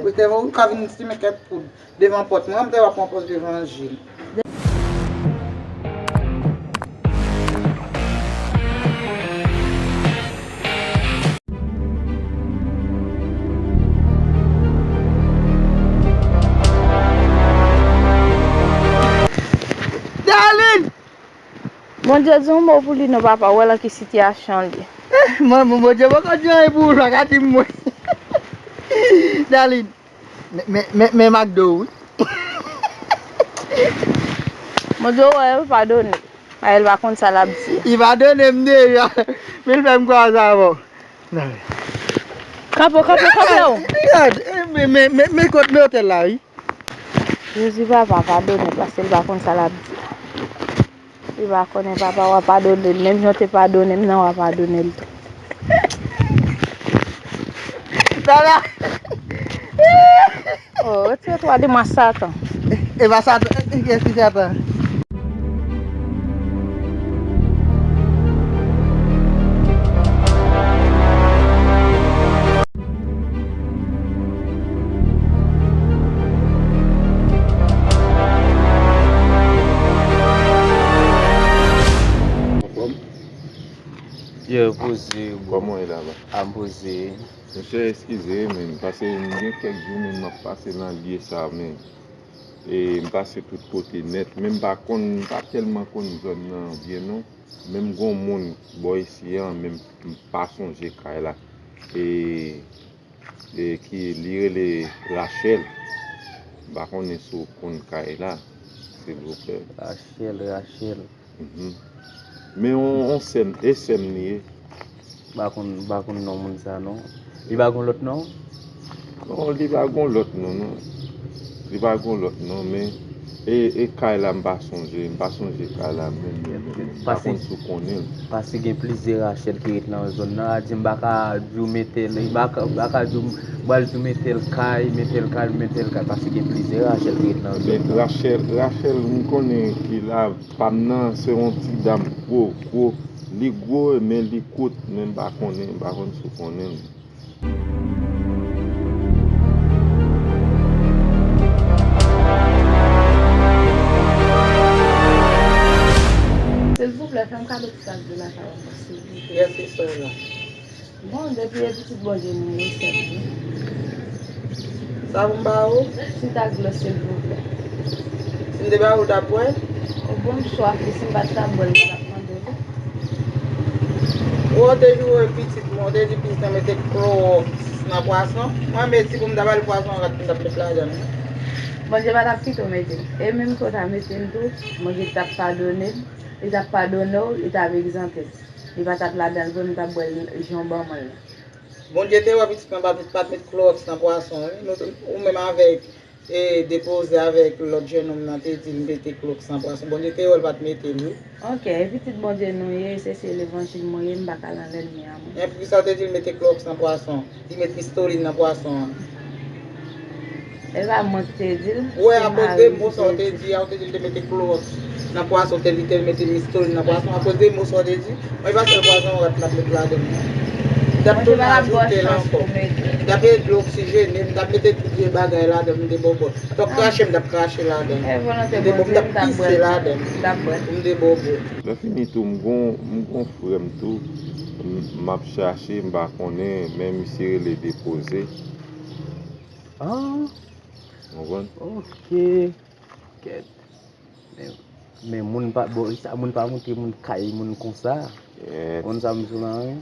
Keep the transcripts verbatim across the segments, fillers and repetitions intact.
Ou te, ou ka vin simen kèk poud devan pòt mwen, m te va pran pòz levanjil. Darline! Bondye di yon mo pou li non papa, ou wè lan ki sitiyasyon l ye. Manman, Bondye poko di anyen pou ou, pa ka di m mwen. Darline, men, men, men, men McDo wi. Bondye wè, padone l. Ayèl pa konn sa l ap di. Li padone m deja. Men l fè m kwaze avè w. Kanpe, kanpe, kanpe w. Gad, men, men, men, men kot lotèl la wi. Jezi papa, padone l, paske l pa konn sa l ap di. Li pa konnen papa w a padone l, menm jan w te padone m nan, w a padone l tou. Dada! Oh, retire twa de mwa Satan. E pa Satan, e, e, ki Satan? Anfòm? Yo, poze, bro. Kòman w ye laba? A, m poze. Monchè, eskize, men, paske m gen kèk jou, men, m ap pase nan lye sa, men. E m pase tout kote nèt, men m pa konn, m pa tèlman konn zòn nan byen, non. Men m gon moun bò isi an, men m pa sonje kay la. E, e ki li rele Rachel. M pa konnen si w konn kay la, silvouplè. Rachel, Rachel. Mhm. Men on, on sè m, e sè m li ye. M pa konn, m pa konn non moun sa non. Li pa gon lòt non? Non, li pa gon lòt non, non. Li pa gon lòt non, men e, e kay la m pa sonje, m pa sonje kay la menm, menm, menm, menm. M pa konn si w konnen l. Paske gen plizyè Rachel ki ret nan zòn nan, a di m pa ka di w mete l, m pa ka, m pa ka di w, m pral di w mete l kay, mete l kay, mete l kay, paske gen plizyè Rachel ki ret nan zòn nan. Men Rachel, Rachel, m konnen ki la, pa m nan, se yon ti dam gwo, gwo. Li gwo, men li kout, men m pa konnen, m pa konn si w konnen l. Silvouplè, fè m kado ti tas dlo lakay ou, silvouplè. Yes, sista. Bon, depi e pitit Bondye nou ye, sè m. Sa pou m ba ou? Ti tas dlo, silvouplè. Si m te ba ou, w t ap bwè? O, bon, m swaf wi, si m pa t ap bwè l, m pa t ap mande w li. Ou te joure pitit mwen, ou te di pitit mwen mete klowòks nan pwason. Mwen, mesi pou m ta ba l pwason an, rat pou m t ap met ladan l. Bondye pa t ap kite w mete l. E menm si w ta mete l tou, Bondye t ap padone l, li t ap padone w, li t ap egzante l. Li pa t ap ladan l vre, m t ap bwè l jan w ban mwen l lan. Bondye te wè pitit mwen pa t, pa t met klowòks nan pwason, wi. Nou, ou menm avèk, e, Depoze avèk lòt jennonm nan te di l mete klowòks nan pwason. Bondye te wè l pa t mete l, wi. Ok, e pitit Bondye nou ye, se, se levanjil mwen ye, m pa ka al nan lènmi an mwen. Men poukisa w te di l mete klowòks nan pwason? Li met mistolin nan pwason an. E pa mwen ki te di l, se mari m ki te di l. Ou wè, akoz de mo sa w te di a, ou te di l te mete klowòks nan pwason, te, li te mete mistolin nan pwason, akoz de mo sa w te di, mwen pa sèl pwason rat l ap met ladan l. M t ap tounen ajoute l ankò. M t ap mete dlo oksijene, m t ap mete tout vye bagay ladan l, m te bòbòt. T ap krache, m t ap krache ladan l. M te bò, m t ap pise ladan l. M te bòbòt. Lè fini tou, m gon, m gon frè m tou, m, m ap chache, m pa konnen, men misye rele Depoze. Ah. Ou konprann? Ok. Kèt. Men, men moun pa, bon, sa, moun pa montre moun kay moun konsa. Kèt. Moun sa m sou lan, wi.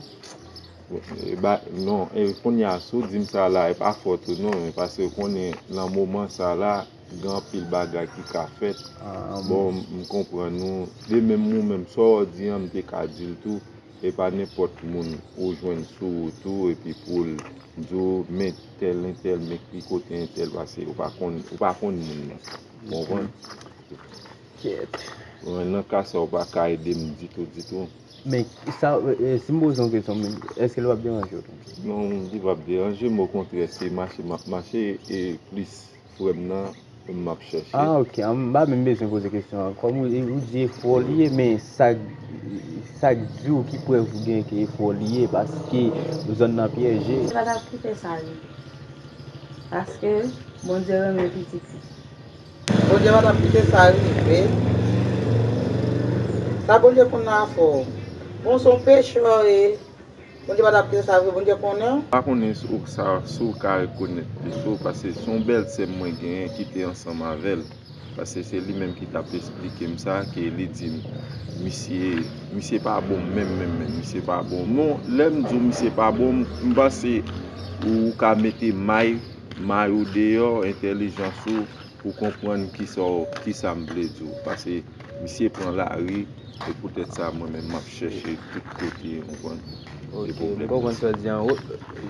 E ba, non, e kounye a, si w di m sa la, e pa fòt ou non, men paske w konnen, nan moman sa la, gen anpil bagay ki ka fèt. Ah, bon, m, m konprann ou. E menm ou menm, sa w di an, m te ka di l tou. E pa nenpòt moun ou jwenn sou wout ou epi pou l di w men tèl entèl, men ki kote entèl pase, ou pa konn, ou pa konn moun nan. Ou konprann? Kèt. Mwen nan ka sa ou pa ka ede m ditou, ditou. Men sa, e, si m poze yon kesyon, men èske l p ap deranje w tou? Non, li p ap deranje m, okontrè, se mache m ap mache e plis frè m nan m ap chèche. Ah, ok. M pa menm bezwen poze kesyon an. Kòm ou, ou di e fò li ye, men sa, sa k di w ki prèv ou gen ke e fò li ye, paske zòn nan pyeje. Sa t ap kite sa rive. Paske Bondye renmen pitit li. Bondye pa t ap kite sa rive. Sa Bondye konn nan afè w. Bon, se yon pechè w ye. Bondye pa t ap kite sa rive. Bondye konnen w. M pa konnen si w sa, si w ka rekonèt li tou, paske se yon bèl sè m mwen genyen ki te ansanm avè l. Paske se li menm ki t ap esplike m sa, ke li di m, misye, misye pa bon menm, menm, menm, misye pa bon. Bon, lè m di w misye pa bon, m, m panse ou ka mete may, may ou deyò, entèlijans ou, pou konprann kisa w, kisa m vle di w. Paske misye pran lari, e poutèt sa, mwen menm, m ap chèche tout kote, ou konprann? Ok, m konprann sa w di an.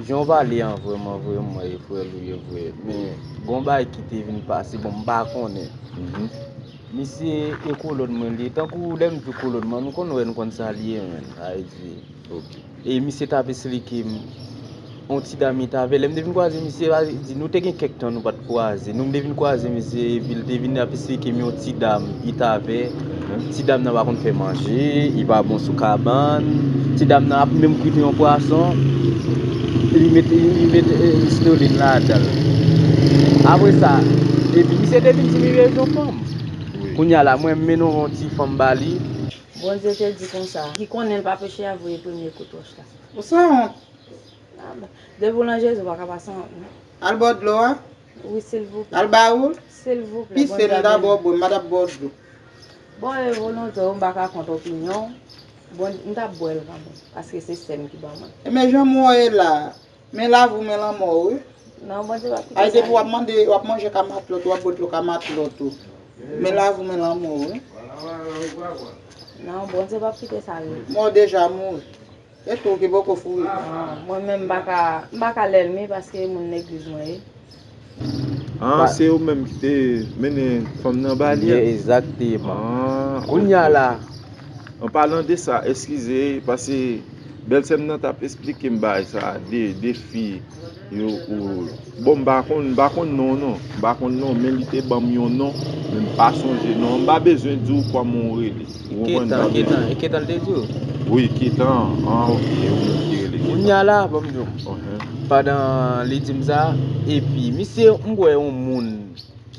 Jan w pale an, vrèman, vrèman, e frè l ou ye vre. Men, gon bagay ki te vin pase, bon, m pa konnen. Mhm. Misye e kolòn mwen li ye. Tankou lè m di w kolòn mwen, nou konn wè, nou konn sa li ye, menm. Sa vle di, ok. E misye t ap esplike m, yon ti dam li t avè. Lè m te vin kwaze misye, di, nou te gen kèk tan nou pa t kwaze. Nou, m te vin kwaze misye, epi l te vin ap esplike m yon ti dam li t avè. Mhm. Ti dam nan pa konn fè manje, li pa bon sou kabann. Ti dam nan ap menm kwit yon pwason, li met, li met, eh, listolin ladan l. Apre sa, epi misye te vin di m li bezwen fanm. Wi. Kounye a la, mwen, m mennen yon ti fanm ba li. Bondye te di konsa, ki konnen l pa peche a voye premye kout wòch la. Ou sanwont. Ah, bon. Depi w nan Jezi, w pa ka pa sanwont, non. Al bò dlo a. Wi, silvouplè. Al ba ou l. Silvouplè, pise m dabò bwè, m pa t ap ba w dlo. Bon, e volonte w, m pa ka kont opinyon w. Bon, m t ap bwè l kanmenm, paske se sè m ki ban mwen. E men jan m wè w ye la, men lavi w, men lanmò w, wi. Non, Bondye p ap kite sa. Ay, depi w ap mande, w ap manje ka matlòt, w ap bwè dlo ka matlòt ou. Men lavi w, men lanmò w, wi. Non, Bondye p ap kite sa rive. Mò deja mouri. E tou ki poko foure. Non, mwen menm m pa ka, m pa ka lèlmi paske moun legliz mwen ye. Ah, se ou menm ki te mennen fanm nan ba li a? Egzakteman. Ah, kounye a la. An palan de sa, eskize, paske bèlsè m nan t ap esplike m bagay sa, de, de fi yo, ou, bon, m pa konn, m pa konn non, non. M pa konn non, men li te ban m yon non, men m pa sonje non. M pa bezwen di w kòman w rele. Ou konprann? Ketan, Ketan, e Ketan l te di w? Wi, Ketan, ah, ok, ou ki rele Ketan. Kounye a la, ban m di w. Pandan li di m sa, epi, misye, m kwè yon moun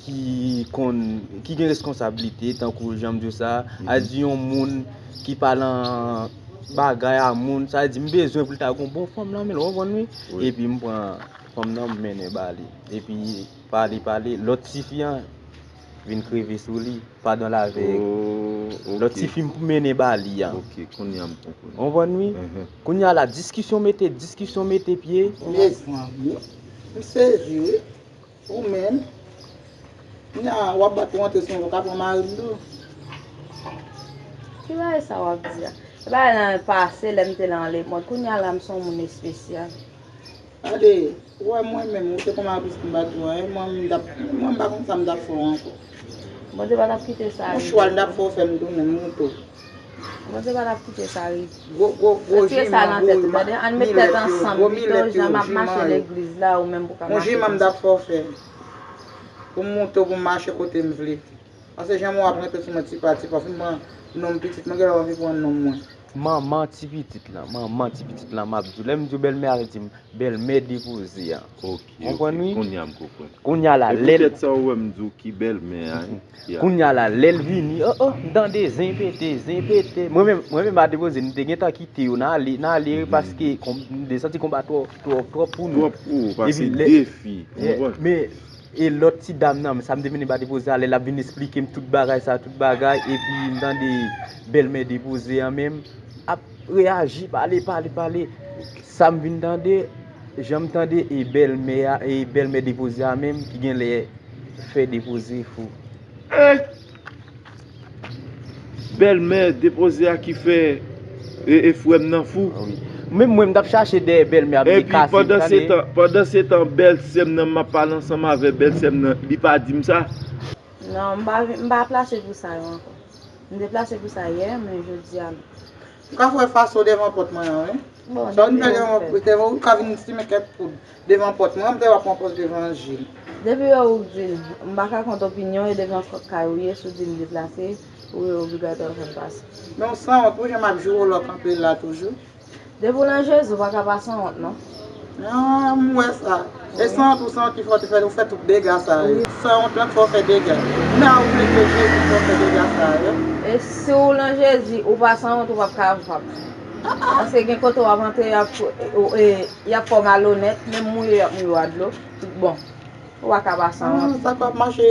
ki konn, ki gen reskonsablite, tankou jan m di w sa, a di yon moun ki pa nan bagay a moun, sa di m bezwen pou l ta gon bon fanm nan men l, ou konprann wi? Wi. Epi m pran fanm nan, m mennen ba li. Epi pale, pale, lòt tifi an vin kreve sou li. Padan l avèk lòt tifi m mennen ba li a. Ok, kounye a m konprann. Ou konprann wi? Kounye a la, diskisyon mete, diskisyon mete pye. Mezanmi, m sezi wi. Ou menm, kounye a w ap bat pou w antre sou mwen, w ka pran mari m tou. Ki bagay sa w ap di a? E bagay nan pase, lè m te nan lemond. Kounye a la, m se yon moun espesyal. Gade, ou wè mwen menm, ou te konn mari pitit m pa di w anyen, mwen, m t ap, mwen, m pa konn sa m t ap fè w ankò. Bondye pa t ap kite sa rive. Yon chwal m t ap fè w fè m tounen, m moute w. Bondye pa t ap kite sa rive. Gwo, gwo, gwo jiman, gwo jiman, gwo milèt yo, gwo milèt yo, jiman yo. Jan m ap mache legliz la, ou menm pou ka mache konsa. Yon jiman m t ap fè w fè. Pou m moute w, pou m mache kote m vle. Paske jan mwen ap rete sou mwen ti pa ti pa, fin pran non m pitit mwen, genlè w anvi pran non mwen. Manman ti pitit lan, manman ti pitit lan, m ap di w. Lè m di w bèlmè a, di m bèlmè depoze a. Ok, ok. Konprann wi? Kounye a m konprann. Kounye a la, e lè l poutèt sa ou wè m di w ki bèlmè a, wi. Kounye a la, lè l vini, oh, oh, m tande zen pete, zen pete. Mwen menm, mwen menm a depoze, nou te gentan kite yo nan ale, nan ale, paske m te santi konba twò, twò, twòp pou nou. Twòp pou ou, paske de fi, ou konprann? Men, e lòt ti dam nan, sa m te mennen ba depoze a, lè l ap vin esplike m tout bagay sa, tout bagay, epi m tande bèlmè depoze an menm ap reyaji, pale, pale, pale. Sa m vin tande, jan m tande, e bèlmè a, e bèlmè depoze a menm ki genlè fè depoze fou. Bèlmè depoze a ki fè, e, e frè m nan fou. Wi. Menm mwen, m t ap chache dèyè bèlmè a, m te kase, m tande. Epi pandan se tan, pandan se tan, bèlsè m nan m ap pale ansanm avè bèlsè m nan, li pa di m sa. Non, m pa, m pa plase pou sa yo ankò. M te plase pou sa yè, men jodi a non. M ka foure faso devan pòt mwen an, wi. Sa w vin fè devan pòt mwen, ou ka vin simen kèk poud devan pòt mwen, m te w ap pran pòz levanjil. Depi yè ou di m, m pa ka kont opinyon, e devan kay ou ye, si w di m deplase, ou ye obligatwa fè m pase. Men w sanwont wi, jan m ap joure w lè w kanpe la toujou. Depi w nan Jezi, w pa ka pa sanwont, non. Ah, m wè sa. E sanwont ou sanwont ki fè w te fè, ou fè tout dega sa yo. Sanwont lan k fè w fè dega. Men a ou vle ke Jezi fè w fè dega sa yo. E si w nan Jezi, ou pa sanwont, ou p ap ka, ou p ap. Paske gen kote w ap antre, y ap, e, y ap fè w malonèt, menm mouye, y ap mouye w a dlo. Bon, ou pa ka pa sanwont. Ah, sa k ap mache.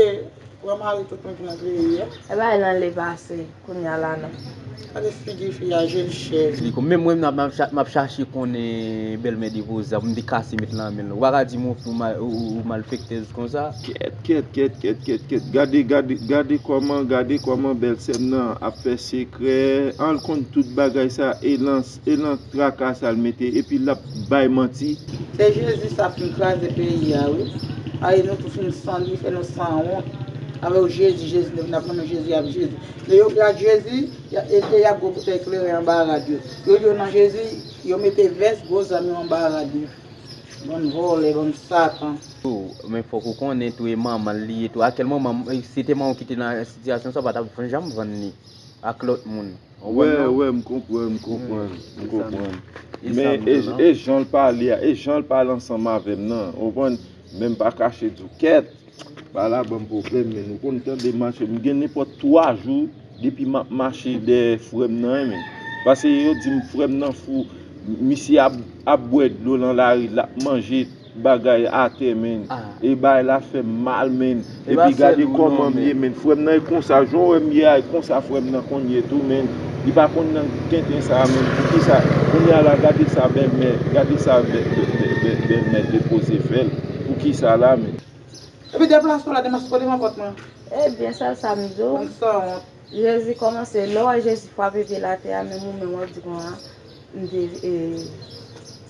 Pran mari tout moun ki nan peyi a. E bay lan le pase, kounye a la non. Gade figi fi a, je l chèz. Li kon, menm mwen, m ap, m ap cha-, m ap chache konnen bèlmè depoze a, pou m te kase met lan men l. Ou pa ka di m ou, ou mal, ou, ou, ou malfektèz konsa. Kèt, kèt, kèt, kèt, kèt, kèt. Gade, gade, gade kòman, gade kòman bèlsè m nan ap fè sekrè. An l konn tout bagay sa, e lan, e lan traka sa l mete, epi l ap bay manti. Se Jezi sa fin kraze peyi a, wi. Ay, nou tout fin san li, fè nou sanwont. Avèk Jezi, Jezi, nou vin ap renmen Jezi, ap Jezi. Lè yo gad Jezi, y a, e, e y ap gwo boutèy kleren anba rad yo. Yo, yo nan Jezi, yo mete vès, gwo zam yo anba rad yo. Bann vòlè, bann satan. Tou, men fòk ou konnen tou e manman l li ye tou. A kèl moman, e, si te manman w ki te nan sitiyasyon sa, w pa t ap janm vann li ak lòt moun. Ou konprann, non? Wè, wè, m konprann, m konprann, m konprann. Men e, e jan l pale a, e jan l pale ansanm avè m nan, ou konprann? Men m pa kache di w, kèt, bagay la ban m pwoblèm, men nou konn tande mache, m gen nenpòt twa jou depi m ap mache dèyè frè m nan, men. Paske yo di m frè m nan fou, misye ap, ap bwè dlo nan lari, l ap manje bagay atè, men. E bagay la fè m mal, men. Epi gade kòman m ye, men. Frè m nan e konsa, jan w wè m ye a, e konsa frè m nan konn ye tou, men. Li pa konn nan tenten sa, men. Poukisa? Kounye a la, gade sa bèlmè, gade sa bè-, bè-, bè-, bè-, bèlmè depoze fè l. Poukisa la, men? Epi deplase w la, demas kote nan kòt mwen. Ebyen, sèl sa m di w. Konn sanwont. Jezi kòmanse, lè w wè Jezi frape pye l atè a, menm ou menm w ap di konsa, m te, e,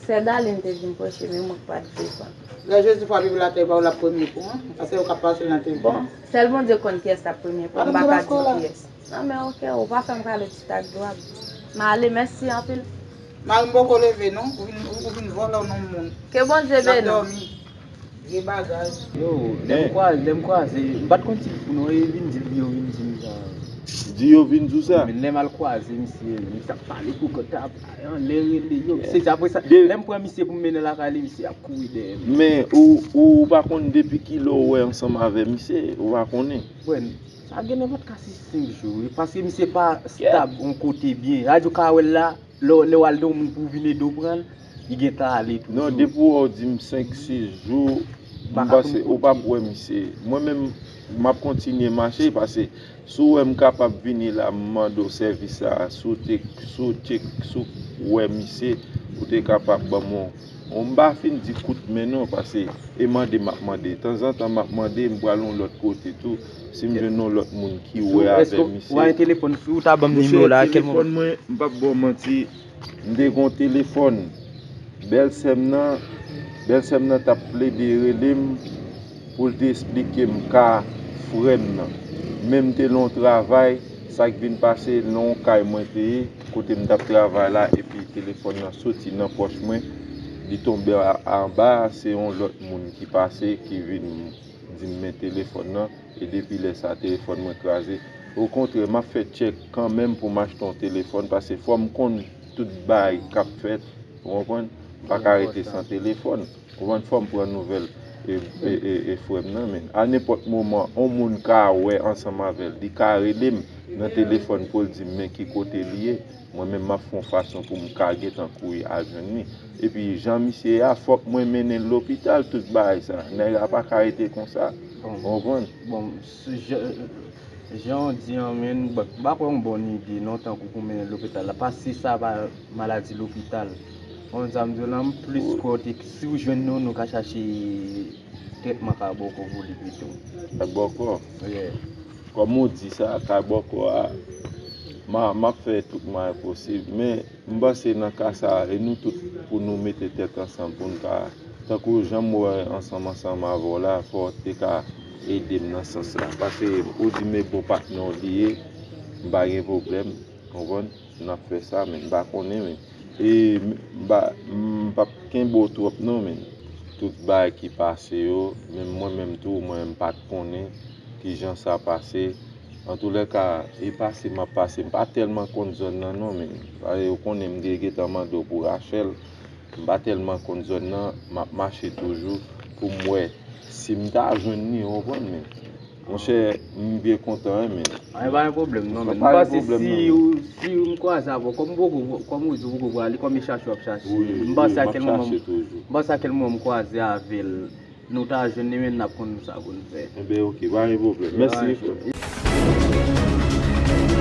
sè Dalin te vin preche, men mwen k pa t defann. Lè Jezi frape pye l atè, e pa w l ap premye pou, an? Paske yo k ap pase l nan te. Bon, sèl Bondye konn kiyès k ap premye pou, m pa ka di kiyès. Non, men oke, ou pa fè m kado ti tak dwab. M ale, mèsi anpil. Mari m poko leve, non. Ou vin, ou, ou vin vòlè w nan moun. Ke Bondye beni w. L ap dòmi. Vye bagay. Yo, lè m kwaze, lè m kwaze, m pa t konn si l fou non, e vin di l, yo vin di m sa. Di yo vin di w sa? Men lè m al kwaze misye, misye ap pale kou kòt ap anlè rele yo. Se apre sa, lè m pran misye pou m mennen lakay li, misye ap kouri dèyè m. Men ou, ou pa konn depi kilè w wè ansanm avè misye, ou pa konnen? Bon, sa gen nenpòt ka se senk jou, wi, paske misye pa stab yon kote byen. Radyo ka wè l la, lè, lè w al de yon moun pou w vin ede w pran l, li gentan ale toujou. Non, depi w wè w di m senk, sis jou, m panse ou p ap wè misye. Mwen menm, m ap kontinye mache, paske si w wè m kapab vini la, m mande w sèvis sa, si w te, si w te, si w wè misye, ou te kapab ban m yon, yon, m pa fin di kout men non, paske e mande m ap mande. Tanzantan m ap mande, m pral yon lòt kote tou. Si m jwenn yon lòt moun ki wè avè misye. Ou pa gen telefòn sou ou, ta ban m nimewo la, a kèl moman? Telefòn mwen, m p ap ba w manti, m te gen yon telefòn. Bèlsè m nan, bèlsè m nan t ap plede rele m pou l te esplike m ka frè m nan. Men m te nan yon travay, sa k vin pase, nan yon kay mwen te ye, kote m t ap travay la, epi telefòn nan soti nan pòch mwen, li tonbe a, anba, se yon lòt moun ki pase, ki vin di m men telefòn nan, e depi lè sa, telefòn mwen kraze. Okontrè, m ap fè tchèk kanmenm pou m achte yon telefòn, paske fò m konn tout bagay k ap fèt, ou konprann? M pa ka rete san telefòn. Ou konprann? Fò m pran nouvèl e, e, e, e frè m nan, men. A nenpòt moman, yon moun ka wè ansanm avè l, li ka rele m nan telefòn pou l di m men ki kote li ye. Mwen menm, m ap fè yon fason pou m ka gentan kouri al jwenn li. Epi, jan misye a, fòk mwen mennen l lopital, tout bagay sa. Nèg la pa ka rete konsa. Ou konprann? Bon, jan, jan w di an, men, m pa kwè yon bòn ide, non, tankou pou mennen l lopital la. Paske sa pa maladi lopital. Ou konprann sa m di w la, m plis kwè w te, si w jwenn nou, nou ka chache trètman kay bòkò pou li pito. Kay bòkò? Yeah. Kòm ou di sa, kay bòkò a, m a, m ap fè tout mwayen posib, men m panse nan ka sa a, e nou tout pou nou mete tèt ansanm pou n ka, tankou jan m wè ansanm ansanm avè w la, fò w te ka ede m nan sans la. Paske ou di m e bon patnè w li ye, m pa gen pwoblèm, konprann? N ap fè sa, men m pa konnen, men. E m pa, m p ap kenbe w twòp non, men. Tout bagay ki pase yo, menm mwen menm tou, mwen menm m pa t konnen kijan sa pase. Antoulèka, e pase m ap pase, m pa tèlman konn zòn nan non, men. Paske ou konnen m te gentan mande w pou Rachèl. M pa tèlman konn zòn nan, m ap mache toujou. pou m wè si m ta jwenn li, ou konprann, men. Monchè, m byen kontan, wi, men. Ay, pa gen pwoblèm non, men. M Pa gen panse pwoblèm, si non. ou, si ou m kwaze avè w, kòm ou poko, kòm ou di ou poko prale, kòm e chache w ap chache. Wi, M panse wi, a m ap kèl moman, chache toujou. M panse a kèl moman m kwaze avè l, nou ta jwenn li, men n ap konn sa pou n fè. Enben, ok, pa gen pwoblèm. Mèsi. Alright.